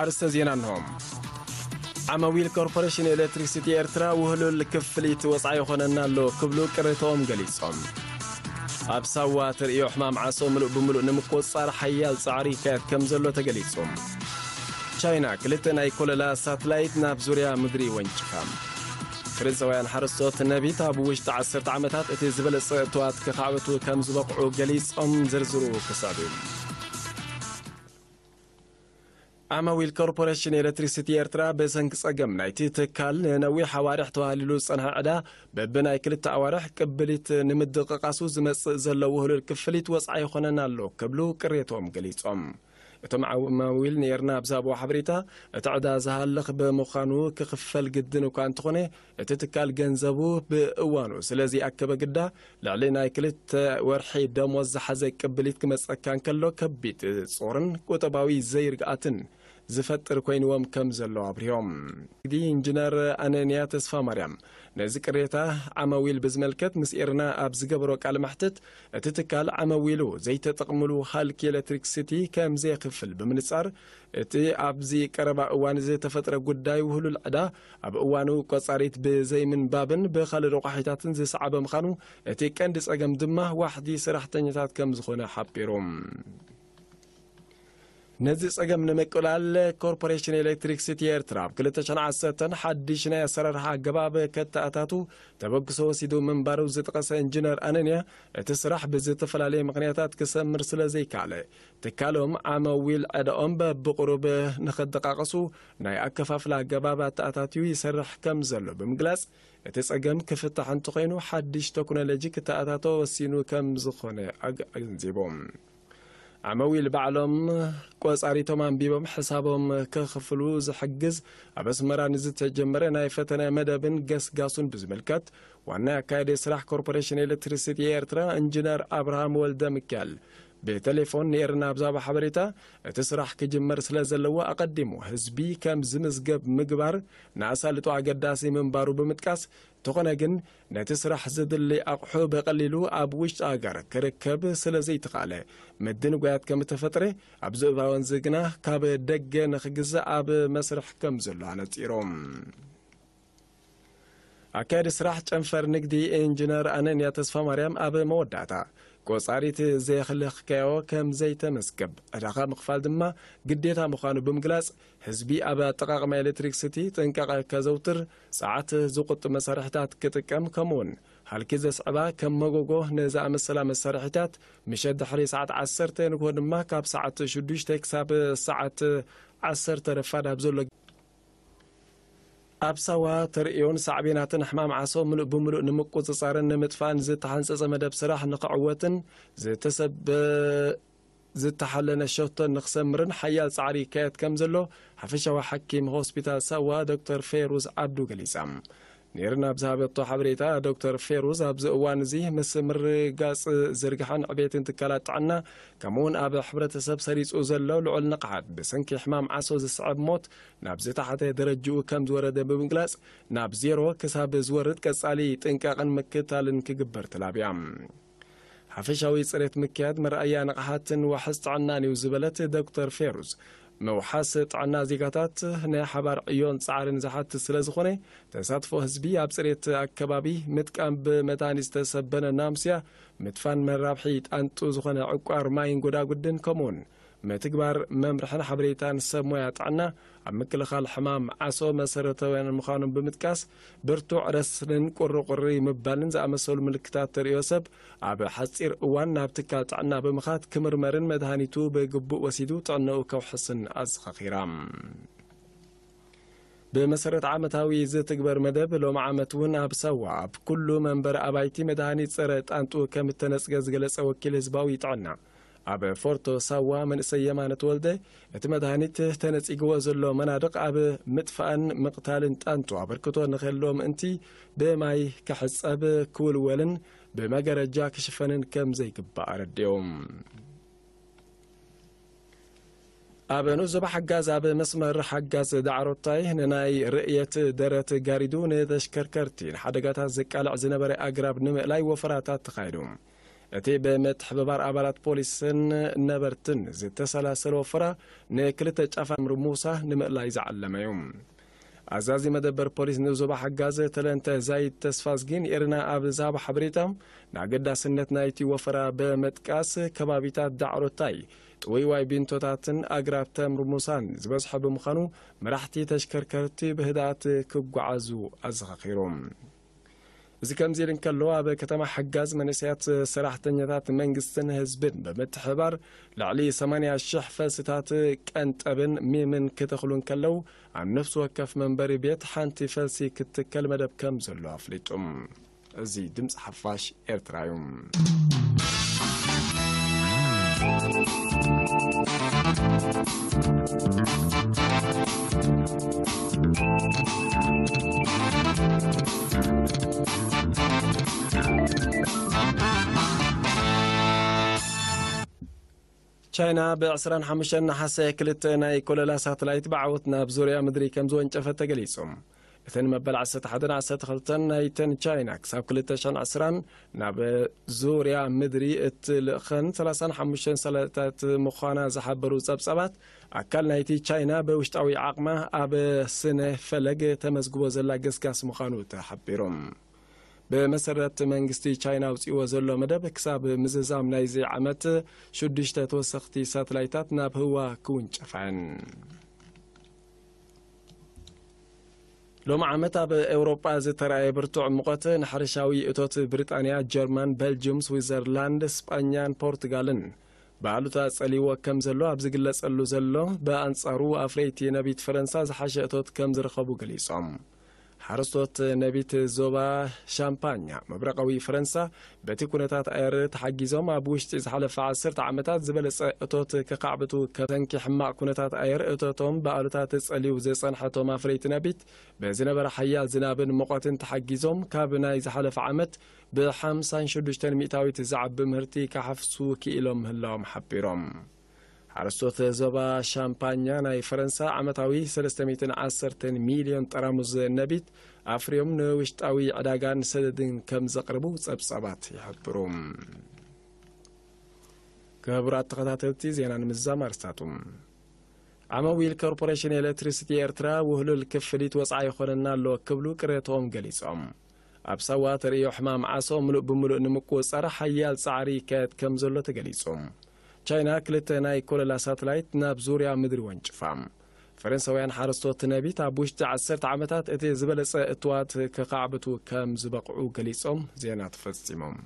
ኣርስተ ዜና እንሆ። ዓማዊል ኮርፖሬሽን ኤሌክትሪክሲቲ ኤርትራ ውህሉል ክፍሊት ወጻኢ ይኾነና ኣሎ ክብሉ ቅሬታኦም ገሊጾም። ኣብ ሳዋ ተርእዮ ሕማም ዓሶ ምሉእ ብምሉእ ንምቁጽጻር ሓያል ጻዕሪ ይካየድ ከም ዘሎ ተገሊጹ። ቻይና ክልተ ናይ ኮለላ ሳትላይት ናብ ዙርያ ምድሪ ወንጭፋ። ፍልስጤማውያን ሓረስቶት ነቢት ኣብ ውሽጢ ዓሰርተ ዓመታት እቲ ዝበለጸ እትዋት ክኻዕብቱ ከም ዝበቕዑ ገሊጾም። ዝርዝሩ ክሳብ እዩ። ዓማዊል ኮርፖሬሽን ኤሌክትሪክሲቲ ኤርትራ ብሰንኪ ጸገም ናይቲ ትካል ንነዊሕ ኣዋርሕ ተዋህሊሉ ዝጸንሐ ዕዳ በብናይ ክልተ ኣዋርሕ ቅብሊት ንምድቕቓሱ ዝመጽእ ዘሎ ውህሉል ክፍሊት ወጽዓ ይኾነና ኣሎ ክብሉ ቅሬቶም ገሊጾም። እቶም ዓማዊል ንኤርና ኣብ ዝሃብዎ ሓበሬታ፣ እቲ ዕዳ ዝሃልኽ ብምዃኑ ክኽፈል ግድን እኳ እንተኾነ፣ እቲ ትካል ገንዘቡ ብእዋኑ ስለ ዘይኣከበ ግዳ፣ ልዕሊ ናይ ክልተ ወርሒ ደሞዝ ዝሓዘ ቅብሊት ክመጸካ እንከሎ ከቢድ ጾርን ቁጠባዊ ዘይርግኣትን ዝፈጥር ኮይንዎም ከም ዘሎ ኣብሪሆም። ንግዲ ኢንጂነር ኣነንያ ተስፋ ማርያም ነዚ ቅሬታ ዓማዊል ብዝመልከት ምስ ኤርና ኣብ ዝገበሮ ቃለ መሕትት፣ እቲ ትካል ዓማዊሉ ዘይተጠቕምሉ ሃልኪ ኤሌክትሪክሲቲ ከም ዘየኽፍል ብምንጻር፣ እቲ ኣብዚ ቀረባ እዋን ዝተፈጥረ ጉዳይ ውህሉል ዕዳ ኣብ እዋኑ ቆጻሪት ብዘይምንባብን ብኻልእ ረቋሒታትን ዝሰዓበ ምዃኑ፣ እቲ ቀንዲ ጸገም ድማ ዋሕዲ ሰራሕተኛታት ከም ዝኾነ ሓቢሩ። ነዚ ጸገም ንምቅላል ኮርፖሬሽን ኤሌክትሪክሲቲ ኤርትራ ኣብ ክልተ ሽሕን ዓሰርተን ሓድሽ ናይ ኣሰራርሓ ኣገባብ ከተኣታቱ ተበግሶ ወሲዱ ምንባሩ ዝጠቐሰ ኢንጂነር ኣነንያ፣ እቲ ስራሕ ብዝተፈላለየ ምኽንያታት ክሰምር ስለ ዘይከኣለ፣ ትካሎም ዓመዊል ዕዳኦም በብቕሩብ ንኸደቓቕሱ ናይ ኣከፋፍላ ኣገባብ ኣተኣታትዩ ይሰርሕ ከም ዘሎ ብምግላጽ፣ እቲ ጸገም ክፍታሕ እንተኾይኑ ሓድሽ ቴክኖሎጂ ክተኣታቶ ወሲኑ ከም ዝኾነ ኣግ-፣ ኣገንዚቡ። ዓመዊል ባዕሎም ቆጻሪቶም ኣንቢቦም ሕሳቦም ክኽፍሉ ዝሕግዝ ኣብ ኣስመራ ንዝተጀመረ ናይ ፈተነ መደብን ገስጋሱን ብዝምልከት ዋና ኣካያዲ ስራሕ ኮርፖሬሽን ኤሌክትሪሲቲ ኤርትራ ኢንጂነር ኣብርሃም ወልደ ሚካኤል ብቴሌፎን ንኤርና ኣብ ዝሃቦ ሓበሬታ፣ እቲ ስራሕ ክጅመር ስለ ዘለዎ ኣቐዲሙ ህዝቢ ከም ዝምዝገብ ምግባር ንኣሳልጦ ኣገዳሲ ምንባሩ ብምጥቃስ፣ እንተኾነ ግን ነቲ ስራሕ ዘድሊ ኣቑሑ ብቐሊሉ ኣብ ውሽጢ ሃገር ክርከብ ስለ ዘይተኻእለ ምድንጓያት ከም እተፈጥረ፣ ኣብዚ እዋን እዚ ግና ካብ ደገ ንኽግዛእ ኣብ መስርሕ ከም ዘሎ ኣነጺሮም። ኣካያዲ ስራሕ ጨንፈር ንግዲ ኢንጂነር ኣነንያ ተስፋማርያም ኣብ መወዳእታ፣ ቆጻሪት ዘየኽለኽካዮ ከም ዘይተመስገብ፣ ዕዳኻ ምኽፋል ድማ ግዴታ ምዃኑ ብምግላጽ፣ ህዝቢ ኣብ ኣጠቓቕማ ኤሌክትሪክሲቲ ጥንቃቐ ከዘውትር፣ ጸዓት ዝቑጥብ መሳርሒታት ክጥቀም፣ ከምኡውን ሃልኪ ዘስዕባ ከም መጎጎ ንዝኣመሰላ መሳርሒታት ምሸት ድሕሪ ሰዓት ዓሰርተ ንግሆ ድማ ካብ ሰዓት ሽዱሽተ ክሳብ ሰዓት ዓሰርተ ረፋድ ኣብ ዘሎ ኣብ ሳዋ ተርእዮን ሳዕቤናትን ሕማም ዓሶ ምሉእ ብምሉእ ንምቁጽጻርን ንምጥፋእን ዝተሓንጸጸ መደብ ስራሕ ንኽዕወትን ዝተሰበ ዝተሓለነ ሸቶ ንኽሰምርን ሓያል ጻዕሪ ይካየድ ከም ዘሎ ሓፈሻዊ ሓኪም ሆስፒታል ሳዋ ዶክተር ፌሩዝ ዓብዱ ገሊጻ። ኔርና ኣብ ዝሃበቶ ሓበሬታ፣ ዶክተር ፌሩዝ ኣብዚ እዋን እዚ ምስ ምርጋጽ ዝርግሐን ዕቤትን ትካላት ጥዕና፣ ከምኡውን ኣብ ሕብረተሰብ ሰሪጹ ዘሎ ልዑል ንቕሓት ብሰንኪ ሕማም ዓሶ ዝስዕብ ሞት ናብ ዝተሓተ ደረጅኡ ከም ዝወረደ ብምግላጽ፣ ናብ ዜሮ ክሳብ ዝወርድ ቀጻሊ ጥንቃቕን ምክታልን ክግበር ተላብያ። ሓፈሻዊ ጽሬት ምክያድ መርኣያ ንቕሓትን ዋሕስ ጥዕናን እዩ ዝበለት ዶክተር ፌሩዝ፣ ምውሓስ ጥዕና ዜጋታት ናይ ሓባር ዕዮን ጻዕርን ዝሓትት ስለ ዝኾነ፣ ተሳትፎ ህዝቢ ኣብ ጽሬት ኣከባቢ፣ ምጥቃም ብመድሃኒት ዝተሰበነ ናምስያ፣ ምጥፋን መራብሒ ጣንጡ ዝኾነ ዕቋር ማይን ጎዳጉድን፣ ከምኡውን ምትግባር መምርሕን ሓበሬታን ሰብ ሞያ ጥዕና ኣብ ምክልኻል ሕማም ዓሶ መሰረታውያን ምዃኖም ብምጥቃስ፣ ብርቱዕ ረስንን ቁርቁሪ ምባልን ዝኣመሰሉ ምልክታት ተርእዮ ሰብ ኣብ ሓጺር እዋን ናብ ትካል ጥዕና ብምኻድ ክምርመርን መድሃኒቱ ብግቡእ ወሲዱ ጥዕናኡ ከውሕስን ኣዘኻኺራ። ብመሰረት ዓመታዊ ዝትግበር መደብ፣ ሎሚ ዓመት እውን ኣብ ሳዋ ኣብ ኩሉ መንበሪ ኣባይቲ መድሃኒት ጸረ ጣንጡ ከም እተነጽገ ዝገለጸ ወኪል ህዝባዊ ጥዕና ኣብ ፎርቶ ሳዋ መንእሰይ የማነ ተወልደ፣ እቲ መድሃኒት ተነጺግዎ ዘሎ መናድቕ ኣብ ምጥፋእን ምቕታልን ጣንጡ ኣበርክቶ ንክህልዎ ምእንቲ ብማይ ክሕጸብ፣ ክውልወልን ብመገረጃ ክሽፈንን ከም ዘይግባእ ኣረዲኦም። ኣብ ንኡስ ዞባ ሓጋዝ ኣብ መስመር ሓጋዝ ዳዕሮታይ ንናይ ርእየት ደረት ጋሪዱ ንተሽከርከርቲ ንሓደጋታት ዘቃልዕ ዝነበረ ኣግራብ ንምእላይ ወፈራታት ተኻይዱ። እቲ ብምትሕብባር ኣባላት ፖሊስን ነበርትን ዝተሰላሰለ ወፈራ ንክልተ ጫፋት ምርሙሳ ንምእላይ ዝዓለመ እዩ። ኣዛዚ መደበር ፖሊስ ንዞባ ሓጋዝ ተለንተ ዛይድ ተስፋዝጊን ኤርና ኣብ ዝሃቦ ሓበሬታ፣ ንኣገዳስነት ናይቲ ወፈራ ብምጥቃስ፣ ከባቢታት ዳዕሮታይ፣ ጥውይዋይ ቢንቶታትን ኣግራብ ተምር ሙሳን ዝበዝሖ ብምዃኑ፣ መራሕቲ ተሽከርከርቲ ብህድኣት ክጓዓዙ ኣዘኻኺሩ። እዚ ከምዚ ኢሉ እንከሎ፣ ኣብ ከተማ ሓጋዝ መንእሰያት ሰራሕተኛታት መንግስትን ህዝብን ብምትሕባር ልዕሊ ሰማንያ ሽሕ ፈልስታት ቀንጠብን ሚምን ክተኽሉ እንከለዉ፣ ኣብ ነፍሲ ወከፍ መንበሪ ቤት ሓንቲ ፈልሲ ክትትከል መደብ ከም ዘሎ ኣፍሊጡ። እዚ ድምፂ ሓፋሽ ኤርትራ እዩ። ቻይና ብ ዕስራን ሓሙሽተን ነሓሰ ክልተ ናይ ኮለላ ሳተላይት ብዓወት ናብ ዙርያ ምድሪ ከም ዝወንጨፈት ተገሊጹ። እተን መበል ዓሰርተ ሓደን ዓሰርተ ክልተን ናይተን ቻይና ክሳብ ክልተ ሽሕን ዕስራን ናብ ዙርያ ምድሪ እትልእኸን ሰላሳን ሓሙሽተን ሳተላይታት ምዃና ዝሓበሩ ጸብጻባት፣ ኣካል ናይቲ ቻይና ብውሽጣዊ ዓቕማ ኣብ ስነ ፈለግ ተመዝግቦ ዘላ ገስጋስ ምዃኑ ተሓቢሩ። ብመሰረት መንግስቲ ቻይና ኣውጺእዎ ዘሎ መደብ፣ ክሳብ ምዝዛም ናይዚ ዓመት ሽዱሽተ ተወሰኽቲ ሳተላይታት ናብ ህዋ ክውንጨፋ እየን። ሎሚ ዓመት ኣብ ኤውሮጳ ዝተራእየ ብርቱዕ ሙቐት ንሕርሻዊ እቶት ብሪጣንያ፣ ጀርመን፣ በልጅም፣ ስዊዘርላንድ፣ ስጳኛን ፖርቱጋልን ብኣሉታ ጸልይዎ ከም ዘሎ ኣብ ዝግለጸሉ ዘሎ፣ ብኣንጻሩ ኣፍረይቲ ነቢት ፈረንሳ ዝሓሸ እቶት ከም ዝረኸቡ ገሊጾም። ሓረስቶት ነቢት ዞባ ሻምፓኛ ምብራቓዊ ፈረንሳ በቲ ኩነታት ኣየር ተሓጊዞም ኣብ ውሽጢ ዝሓለፈ ዓሰርተ ዓመታት ዝበለጸ እቶት ከኻዕብቱ ከሰንኪ ሕማቕ ኩነታት ኣየር እቶቶም ብኣሉታ ተጸልዩ ዝጸንሐቶም ኣፍረይቲ ነቢት ብዝነበረ ሓያል ዝናብን ሙቐትን ተሓጊዞም ካብ ናይ ዝሓለፈ ዓመት ብ ሓምሳን ሽዱሽተን ሚእታዊት ዝዓቢ ምህርቲ ክሓፍሱ ክኢሎም ምህላዎም ሓቢሮም። ሓረስቶት ዞባ ሻምፓኛ ናይ ፈረንሳ ዓመታዊ ሰለስተ ሚእትን ዓሰርተን ሚልዮን ጠራሙዝ ነቢት ኣፍርዮም ንውሽጣዊ ዕዳጋን ሰደድን ከም ዘቕርቡ ጸብጻባት ይሕብሩ። ክቡራት ተኸታተልቲ ዜና ንምዝዛም ኣርስታቱ። ዓመዊል ኮርፖሬሽን ኤሌክትሪሲቲ ኤርትራ ውህሉል ክፍሊት ወጻኢ ይኾነና ኣሎ ክብሉ ቅሬታኦም ገሊጾም። ኣብ ሳዋ ተርእዮ ሕማም ዓሶ ምሉእ ብምሉእ ንምቁጽጻር ሓያል ጻዕሪ ይካየድ ከም ዘሎ ተገሊጹ። ቻይና ክልተ ናይ ኮለላ ሳተላይት ናብ ዙርያ ምድሪ ወንጭፋ። ፈረንሳውያን ሓረስቶት ነቢት ኣብ ውሽጢ ዓሰርተ ዓመታት እቲ ዝበለጸ እትዋት ከኻዕብቱ ከም ዝበቕዑ ገሊጾም ዜና ተፈጺሞም።